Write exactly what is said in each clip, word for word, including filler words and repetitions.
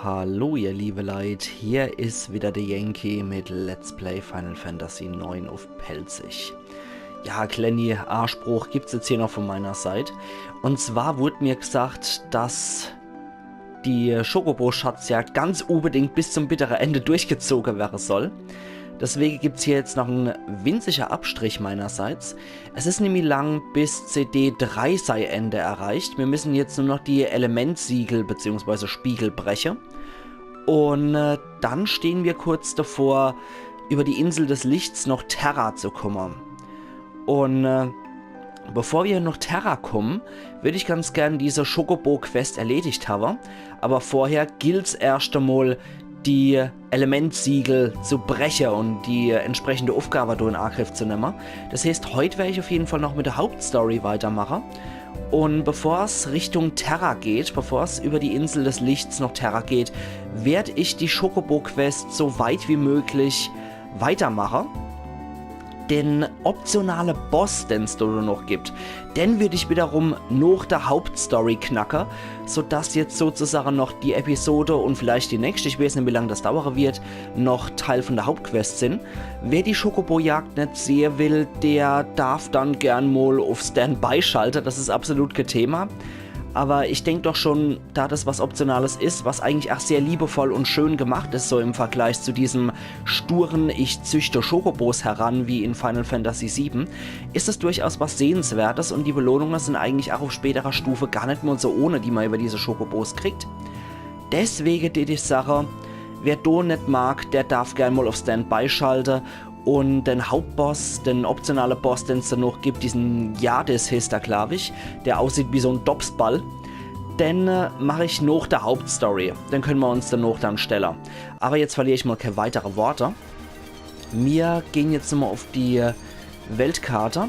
Hallo ihr liebe Leit, hier is wieder de Yankee mit Let's Play Final Fantasy neun uff Pälzisch. Ja, klenni Aschbruch gibt's jetzt hier noch von meiner Seit. Und zwar wurde mir gesagt, dass die Chocobo-Schatzjagd ganz unbedingt bis zum bittere Ende durchgezoge werre soll. Deswege gibt's hier jetzt noch en winziger Abstrich meinerseits. Es is nimmi lang, bis C D drei sei Ende erreicht. Mir müssen jetzt nur noch die Elementsiegel beziehungsweise Spiegel breche. Und äh, dann stehen wir kurz davor, über die Insel des Lichts noch Terra zu kommen. Und äh, bevor wir noch Terra kommen, würd ich ganz gern diese Chocobo-Quest erledigt haben. Aber vorher gilt's erscht emol, die Elementsiegel zu breche und die entsprechende Aufgabe do in Angriff zu nemme. Das heißt, heut werde ich auf jeden Fall noch mit der Hauptstory weitermache. Und bevor's Richtung Terra geht, bevor's über die Insel des Lichts noch Terra geht, werd ich die Chocobo-Quest so weit wie möglich weitermache. Den optionale Boss, den's do noch gibt, den würd ich wiederum noch der Hauptstory knacke, sodass jetzt sozusagen noch die Episode und vielleicht die nächste, ich weiß nicht, wie lange das dauern wird, noch Teil von der Hauptquest sind. Wer die Chocobo-Jagd nicht sehen will, der darf dann gern mal auf Standby schalten, das ist absolut kein Thema. Aber ich denk doch schon, da das was Optionales ist, was eigentlich auch sehr liebevoll und schön gemacht ist, so im Vergleich zu diesem sturen „Ich züchte Chocobos heran“ wie in Final Fantasy sieben, ist es durchaus was Sehenswertes und die Belohnungen sind eigentlich auch auf späterer Stufe gar nicht mal so ohne, die man über diese Chocobos kriegt. Deswege die, die Sache, wer do nicht mag, der darf gern mal auf Standby schalten und den Hauptboss, den optionalen Boss, den's da noch gibt, diesen Yades heißt er, glaub ich, der aussieht wie so ein Dopsball, den äh, mache ich noch der Hauptstory. Den können wir uns dann noch dann stellen. Aber jetzt verliere ich mal keine weitere Worte. Wir gehen jetzt nochmal auf die Weltkarte.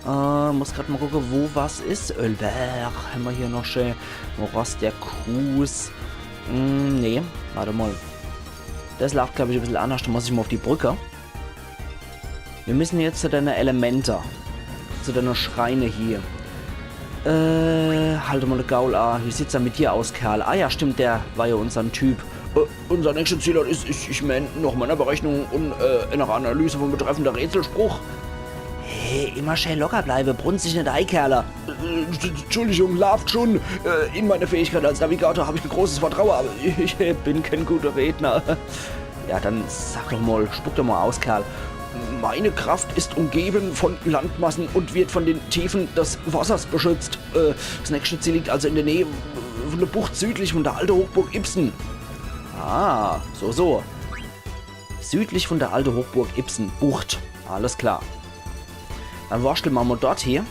Äh, muss grad mal gucken, wo was ist. Ölberg. Haben wir hier noch schön Morast der Cruz. Hm, nee, warte mal. Das läuft, glaub ich, ein bisschen anders. Da muss ich mal auf die Brücke. Wir müssen jetzt zu deiner Elemente. Zu deiner Schreine hier. Äh, halt mal de Gaul a. Wie sieht's denn mit dir aus, Kerl? Ah ja, stimmt, der war ja unsern Typ. Äh, unser nächstes Ziel is, ich, ich mein, nach meiner Berechnung und äh, nach Analyse vom betreffenden Rätselspruch. Hey, immer schön locker bleibe, brunz dich net ei, Kerle. Äh, Entschuldigung, lauft schon. Äh, in meine Fähigkeit als Navigator habe ich ein großes Vertrauen, aber ich äh, bin kein guter Redner. Ja, dann sag doch mal, spuck doch mal aus, Kerl. Meine Kraft ist umgeben von Landmassen und wird von den Tiefen des Wassers beschützt. Äh, das nächste Ziel liegt also in der Nähe von der Bucht südlich von der alten Hochburg Ibsen. Ah, so, so. Südlich von der alten Hochburg Ibsen. Bucht. Alles klar. Dann wurschtle mer mal dort hier.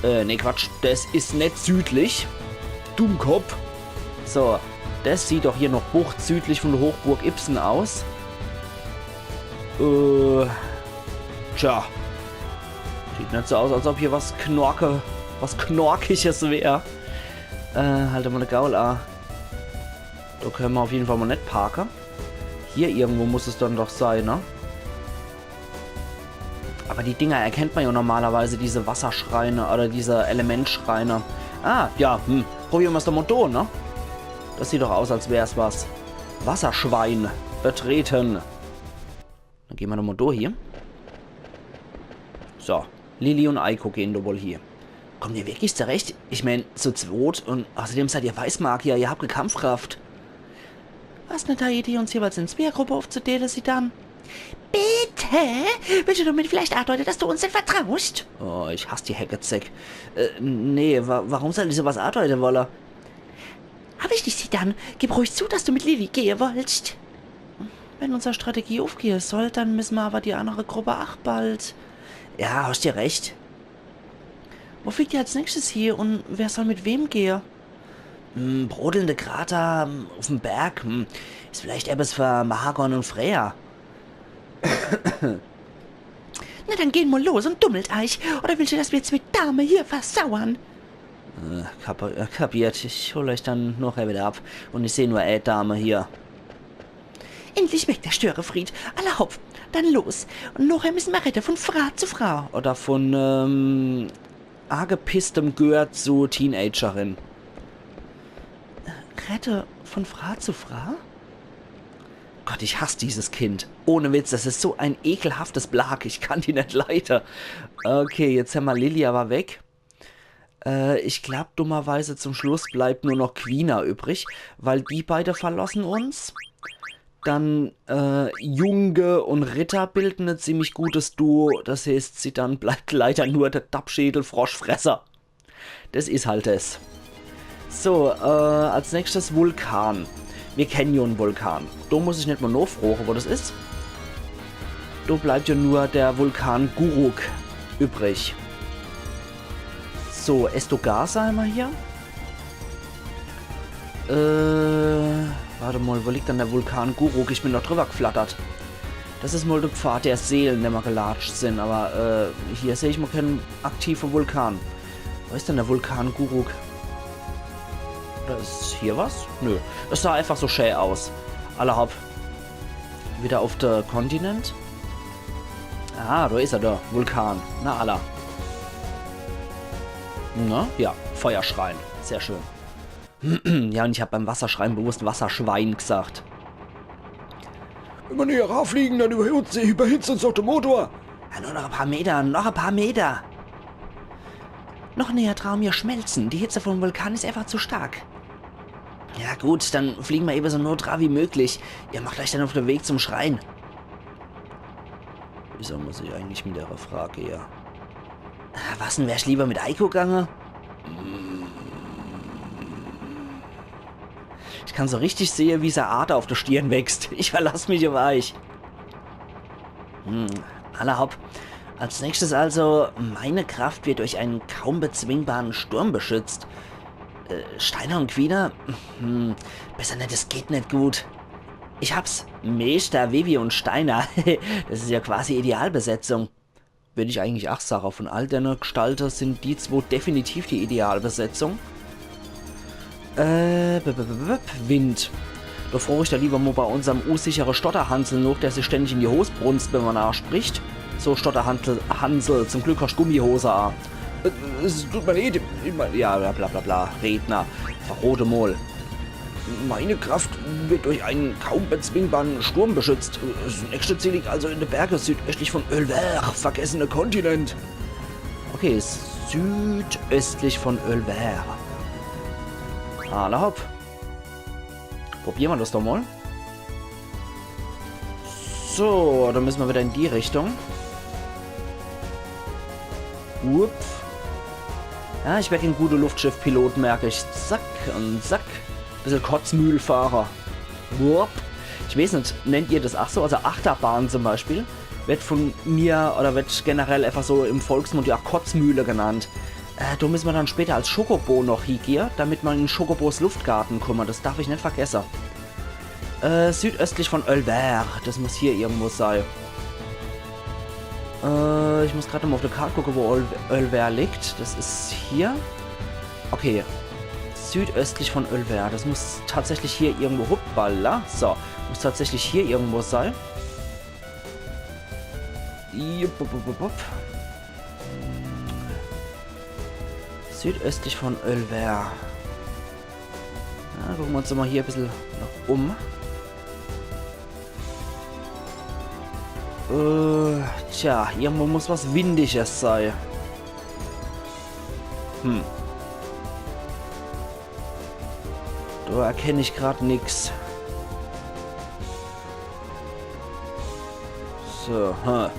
Äh, nee, Quatsch. Das is net südlich. Dummkopf. So, das sieht doch hier noch Bucht südlich von der Hochburg Ibsen aus. Äh, tja. Sieht net so aus, als ob hier was Knorke, was Knorkiges wär. Äh, halt mal de Gaul a. Da können wir auf jeden Fall mal net parken. Hier irgendwo muss es dann doch sein, ne? Aber die Dinger erkennt man ja normalerweise, diese Wasserschreine oder diese Elementschreine. Ah, ja, hm. Probieren wir's doch mal da, ne? Das sieht doch aus, als wär's was. Wasserschwein betreten. Dann gehen wir doch mal da hier. So, Lili und Eiko gehen da wohl hier. Kommt ihr wirklich zurecht? Ich mein, zu zweit und außerdem seid ihr Weißmagier, ihr habt keine Kampfkraft. Was ne tolle Idee, uns jeweils in Zweiergruppe aufzudeelen, Zidane. Bitte? Willst du damit vielleicht andeuten, dass du uns nicht vertraust? Oh, ich hasse die Heckezeck. Äh, nee, wa warum soll ich sowas andeuten wollen? Hab ich dich, Zidane. Gib ruhig zu, dass du mit Lili gehen wollst. Wenn unsere Strategie aufgehen soll, dann müssen wir aber die andere Gruppe auch bald. Ja, hast ja recht. Wo fliegt ihr als nächstes hier und wer soll mit wem gehen? Hm, brodelnde Krater, hm, auf dem Berg, hm, ist vielleicht etwas für Mahagon und Freya. Na, dann gehen mal los und tummelt euch. Oder willst du, dass wir zwei Damen hier versauern? Äh, kap äh, kapiert. Ich hol euch dann nachher wieder ab. Und ich seh nur eine Dame hier. Endlich weg der Störefried. Alla hopp, dann los. Und nachher müssen wir retten von Frau zu Frau. Oder von, ähm, angepisstem Gör zu Teenagerin. Rette von Fra zu Fra? Gott, ich hass dieses Kind. Ohne Witz, das is so ein ekelhaftes Blag. Ich kann die net leide. Okay, jetzt hämmer Lilly aber weg. Äh, ich glaub, dummerweise zum Schluss bleibt nur noch Quina übrig, weil die beide verlossen uns. Dann, äh, Junge und Ritter bilden e ziemlich gutes Duo. Das heißt, Zidane bleibt leider nur der Dappschädel-Froschfresser. Das is halt es. So, äh, als nächstes Vulkan. Wir kennen jo en Vulkan. Do muss ich net mal nofroche, wo das is. Do bleibt jo nur der Vulkan Guruk übrig. So, Estogar sehn mer hier. Äh, warte mal, wo liegt dann der Vulkan Guruk? Ich bin doch drüber geflattert. Das is mal der Pfad der Seelen, den mer gelatscht sin, aber, äh, hier seh ich mal keinen aktiven Vulkan. Wo is denn der Vulkan Guruk? Oder is hier was? Nö. Es sah einfach so schä aus. Alla hopp. Wieder auf der Kontinent. Ah, do is er, der Vulkan. Na, alla. Na, ja, Feuerschrein. Sehr schön. Ja, und ich hab beim Wasserschrein bewusst Wasserschwein gesagt. Wenn mer näher ranfliegen, dann überhitzt, überhitzt uns doch der Motor. Ja, nur noch e paar Meter, noch e paar Meter. Noch näher dran, mir schmelzen. Die Hitze vom Vulkan is einfach zu stark. Ja gut, dann fliegen mer eben so nah dran wie möglich. Ihr macht euch dann auf den Weg zum Schrein. Wieso muss ich eigentlich mit der Frage hier? Was denn, wär ich lieber mit Eiko gange? Ich kann so richtig sehe, wie sei Ader auf der Stirn wächst. Ich verlass mich auf euch. Hm, alla hopp. Als nächstes also, meine Kraft wird durch einen kaum bezwingbaren Sturm beschützt. Äh, Steiner und Quina? Hm, besser net, es geht net gut. Ich hab's. Meister, Vivi und Steiner. Das is ja quasi Idealbesetzung. Würd ich eigentlich ach sage, von all denne Gestalte sin die zwo definitiv die Idealbesetzung. Äh, b -b -b -b -b Wind. Do frag ich da lieber mo bei unserm unsichere Stotterhansel noch, der sich ständig in die Hos brunzt, wenn mer nachspricht. So, Stotterhansel, Hansel, zum Glück hast Gummihose a. Äh, es tut mir leid, ich mein, ja, bla bla bla bla, Redner, verrode mol. Meine Kraft wird durch einen kaum bezwingbaren Sturm beschützt. Das nächste Ziel liegt also in de Berge südöstlich von Oeilvert, vergessene Kontinent. Okay, südöstlich von Oeilvert. Alla hopp. Probiere mer das doch mol. So, dann müsse mer wieder in die Richtung. Ups. Ja, ich wär kee gute Luftschiffpilot, merk ich. Zack und zack. Bissel Kotzmühlfahrer. Wupp. Ich weeß net, nennt ihr das ach so? Also Achterbahn zum Beispiel wird von mir oder wird generell einfach so im Volksmund ja Kotzmühle genannt. Äh, do müsse mer dann später als Chocobo noch hiegehe, damit mer in Chocobos Luftgarten kumme. Das darf ich net vergesse. Äh, südöstlich von Oeilvert. Das muss hier irgendwo sei. Äh, ich muss grad mal auf der Karte gucke, wo Oeil- Oeilvert liegt. Das is hier. Okay. Südöstlich von Oeilvert. Das muss tatsächlich hier irgendwo, hoppala. So. Muss tatsächlich hier irgendwo sei. Jupp, bup, bup, bup, bup. Südöstlich von Oeilvert. Ja, gucke mer uns doch mal hier bissel noch um. Äh, tja, irgendwo muss was Windiges sei. Hm. Do erkenn ich grad nix. So, ha.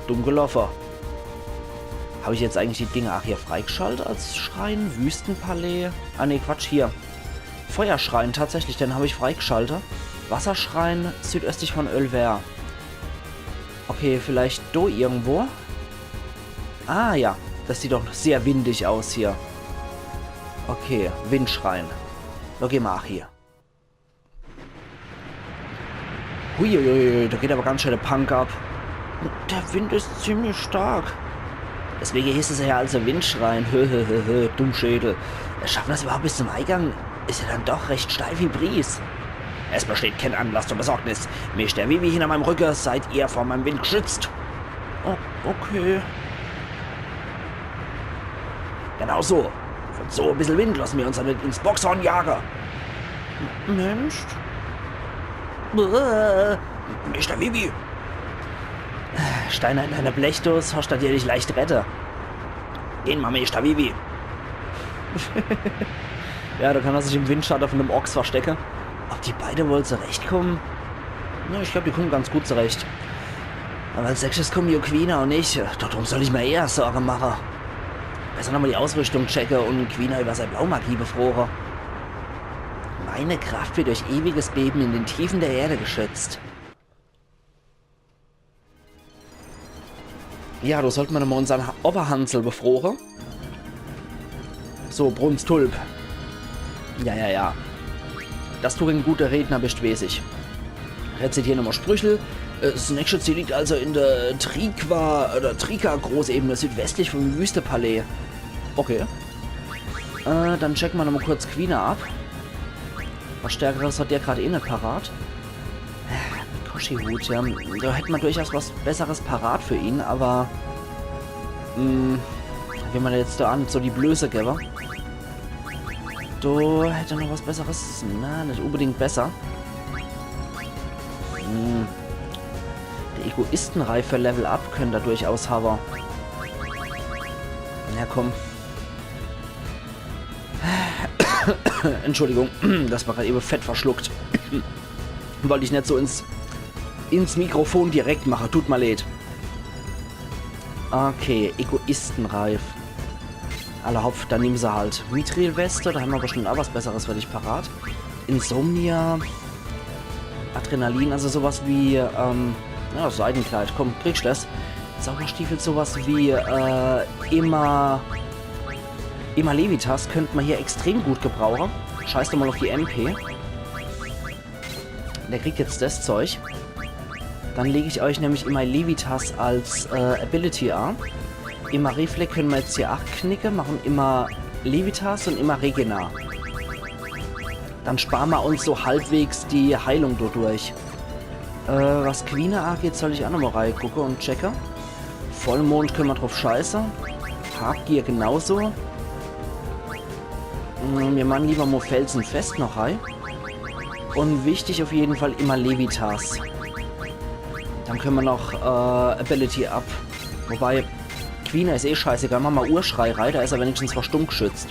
Dumm geloffe. Hab ich jetzt eigentlich die Dinger ach hier freigeschalt als Schrein? Wüstenpalais? Ah, nee, Quatsch, hier. Feuerschrein, tatsächlich, den hab ich freigeschalt. Wasserschrein, südöstlich von Oeilvert. Okay, vielleicht do irgendwo. Ah ja, das sieht doch sehr windig aus hier. Okay, Windschrein. Do geh mer ach hier. Huiuiui, do geht aber ganz schön der Punk ab. Der Wind is ziemlich stark. Deswege hieß es ja also Windschrein. Hö, hö, hö, hö, Dummschädel. Schaffen wir's überhaupt bis zum Eingang? Is ja dann doch recht steif die Bries. Es besteht kein Anlass zur Besorgnis. Meister Vivi hinter meinem Rücke seid ihr vor meinem Wind geschützt. Oh, okay. Genau so. Von so e bissel Wind lassen wir uns dann net ins Boxhorn jagen. Mensch. Bäh. Mister Vivi. Steiner in deiner Blechdos, hoscht natürlich leicht rette. Gehn mer, Mister Vivi. Ja, do kann er sich im Windschatte von dem Ochs verstecke. Ob die beide wohl zurechtkommen? Na, ich glaub, die kommen ganz gut zurecht. Aber als nächstes kommen jo Quina und ich. Darum soll ich mer eher Sorge mache. Besser nochmal die Ausrüstung checke und Quina über sei Blaumagie befroge. Meine Kraft wird durch ewiges Beben in den Tiefen der Erde geschützt. Ja, do sollt mer nochmal unsern Ha-, Oberhansel befroge. So, Bruns Tulp. Ja, ja, ja. Dass du en guter Redner bist, weeß ich. Rezitier nochmal Sprüchel. Äh, das nächste Ziel liegt also in der Trikwa-, oder Trika-Großebene südwestlich vom Wüstepalais. Okay. Äh, dann checken mer nochmal kurz Quina ab. Was Stärkeres hat der grad eh net parat. Koshi-Hut, ja. Do hätt mer durchaus was Besseres parat für ihn, aber, mm, wenn mer jetzt do aa net so die Blöße gewwe, do hätt er noch was Besseres. Na, net unbedingt besser. Mm. Die Egoistenreihe für Level Up könnt er durchaus hawwe. Ja, komm. Entschuldigung, das war grad ewe fett verschluckt. Wollt ich net so ins, ins Mikrofon direkt mache, tut mer leid. Okay, Egoistenreihe. Alla hopp, dann nemm se halt. Mithril-Weste, do hämmer bestimmt aa was Besseres für dich parat. Insomnia, Adrenalin, also sowas wie, ähm, ja, Seidenkleid, komm, kriegst das. Zauberstiefel, sowas wie, äh, Imma, Imma Levitas könnt mer hier extrem gut gebrauche. Scheiß doch mal auf die M P. Der kriegt jetzt das Zeug. Dann leg ich euch nämlich Imma Levitas als, äh, Ability a. Imma Reflek könne mer jetzt hier aa knicke, mache Imma Levitas und Imma Regena. Dann spare mer uns so halbwegs die Heilung dodurch. Äh, was Quina ageht, soll ich aa nochmal reigucke und checke. Vollmond könne mer drauf scheiße. Habgier genauso. Mm, mir mache liewer mo Felsenfest noch rei. Und wichtig auf jeden Fall Imma Levitas. Dann könne mer noch, äh, Ability Up. Wobei, Quina is eh scheißegal, mache mer Urschrei rei, do is er wenigstens vor Stumm geschützt.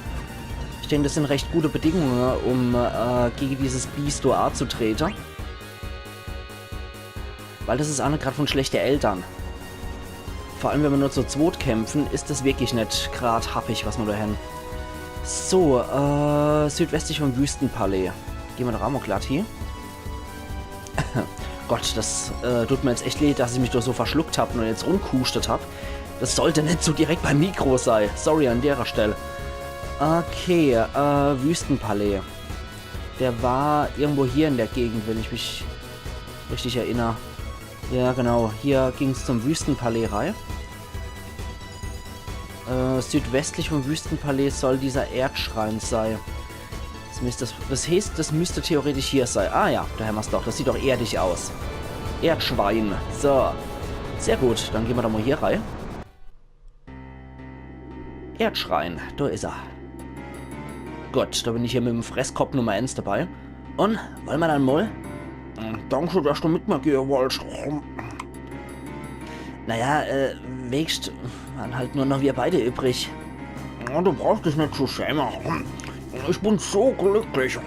Ich denk, das sind recht gute Bedingungen, um, äh, gege dieses Biest do anzutrete. Weil das is aa net grad von schlechte Eltern. Vor allem, wenn mer nur zu zweit kämpfen, is das wirklich net grad happig, was mer do hen. So, äh, südwestlich vom Wüstenpalais. Gehn mer doch aa mo glatt hie. Gott, das, äh, tut mer jetzt echt leid, dass ich mich do so verschluckt hab und jetzt rumgehustet hab. Das sollt net so direkt beim Mikro sei. Sorry an derer Stell. Okay, äh, Wüstenpalais. Der war irgendwo hier in der Gegend, wenn ich mich richtig erinner. Ja, genau. Hier ging's zum Wüstenpalais rei. Äh, südwestlich vom Wüstenpalais soll dieser Erdschrein sei. Das misst, das, das heeßt, das müsst theoretisch hier sei. Ah ja, do hämmer's doch. Das sieht doch erdig aus. Erdschwein. So. Sehr gut, dann gehn mer doch mo hier rei. Erdschrein, do is er. Gut, do bin ich hier mit em Fresskopp Nummer eins dabei. Und, wolle mer dann mol? Danke, dass du mit mir gehe wollst. Naja, äh, weescht, waren halt nur noch wir beide übrig. Ja, du brauchst dich net zu schäme. Ich bin so glücklich.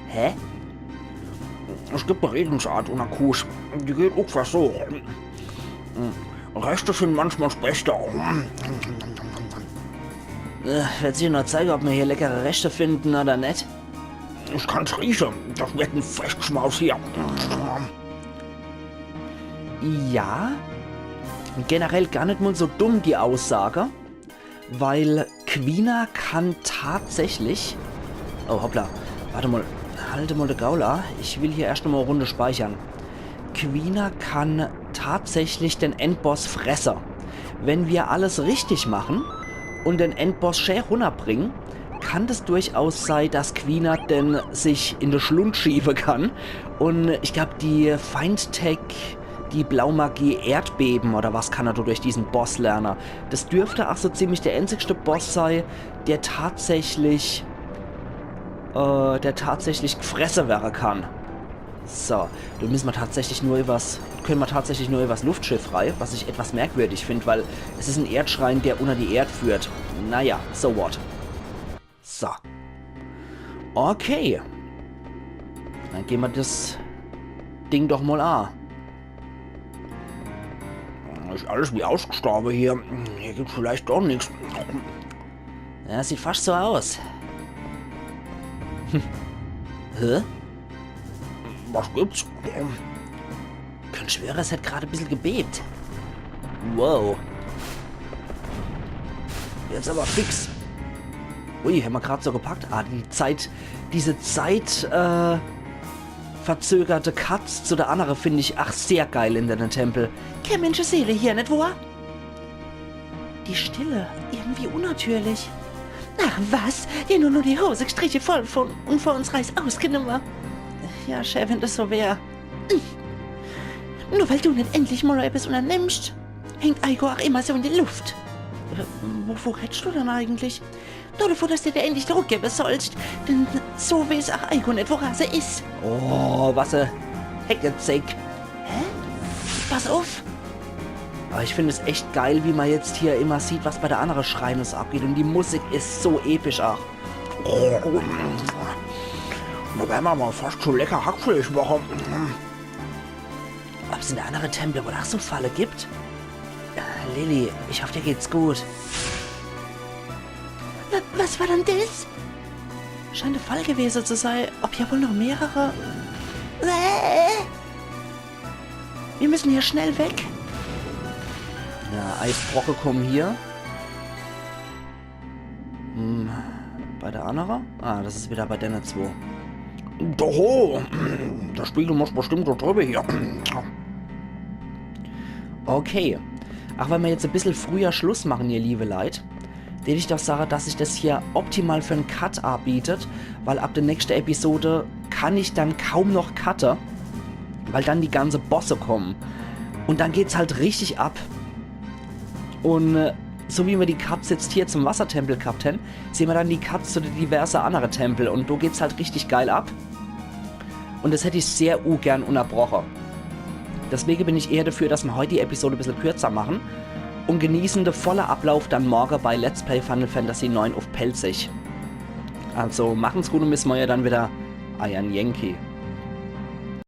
Hä? Es gibt e Redensart unner Kuhs. Die geht ungefähr so. Reste sind manchmal das Beste. Äh, werd sich noch zeige, ob mer hier leckere Reste finden oder net. Ich kann's rieche. Das wird en Festschmaus hier. Ja. Generell gar net mol so dumm, die Aussage. Weil Quina kann tatsächlich... Oh, hoppla. Wart mol. Halt mol de Gaul a. Ich will hier erscht mol e Runde speichere. Quina kann tatsächlich den Endboss fresse. Wenn mer alles richtig mache und den Endboss schä runnerbringe, kann das durchaus sei, dass Quina den sich in de Schlund schiewe kann. Und ich glaub, die Feindtech, die Blaumagie Erdbeben oder was kann er do durch diesen Boss lerne. Das dürft ach so ziemlich der einzigste Boss sei, der tatsächlich äh, der tatsächlich gfresse werre kann. So, do misse mer tatsächlich nur iwwers, kenne mer tatsächlich nur iwwers Luftschiff rei, was ich etwas merkwürdig find, weil es is en Erdschrein, der unner die Erd führt. Naja, so what. So. Okay. Dann geh mer des Ding doch mol a. Is alles wie ausgestorbe hier. Hier gibt's vielleicht gar nix. Ja, sieht fascht so aus. Hä? Was gibt's? Kann schwöre, es hat grad e bissel gebebt. Wow. Jetzt awwer fix. Ui, hämmer grad so gepackt. Ah, die Zeit, diese Zeit, äh, verzögerte Cut zu der annere find ich ach sehr geil in dem Tempel. Kee Menscheseel hier, net wohr? Die Stille, irgendwie unnatürlich. Ach was, die nur, nur die Hose gestriche voll von und vor uns Reis ausgenumme. Ja, schää, wenn des so wär. Nur weil du net endlich mol ebbes unnernimmscht, hängt Eiko ach immer so in de Luft. Äh, wovun reddscht du dann eigentlich? Nur davun, dass du der endlich zurückgewwe sollscht. Denn so weeß ach Eiko net, wora se is. Oh, was e Heckezeck. Hä? Pass uff. Awwer ich find es echt geil, wie mer jetzt hier immer sieht, was bei der annere Schreine so abgeht. Und die Musik is so episch ach. Do wärmer mol fascht so lecker Hackfleisch mache. Ob's in de annere Tempel wohl ach so Falle gibt? Äh, Lilly, ich hoff, dir geht's gut. Wa-, was war dann des? Scheint e Fall gewese zu sei. Ob hier wohl noch mehrere? Äh. Mir müssen hier schnell weg. Ja, Eisbrocke kommen hier. Hm, bei der annere? Ah, des is wieder bei denne zwo. Oho, der Spiegel muss bestimmt do drüwwe hier. Okay. Ach, weil mer jetzt e bissel früher Schluss machen, ihr liebe Leit, deet ich doch sage, dass sich des hier optimal für en Cut abietet, weil ab der nächste Episode kann ich dann kaum noch cutte, weil dann die ganze Bosse kommen. Und dann geht's halt richtig ab. Und, äh, so wie mer die Cuts jetzt hier zum Wassertempel gehabt hän, sehn mer dann die Cuts zu de diverse annere Tempel und do geht's halt richtig geil ab. Und des hätt ich sehr ugern unnerbroche. Deswege bin ich eher dafür, dass mer heut die Episode e bissel kürzer machen und genießen de volle Ablauf dann morge bei Let's Play Final Fantasy neun uff Pälzisch. Also machen's gut und bis morge dann wieder. Eiern Yankee.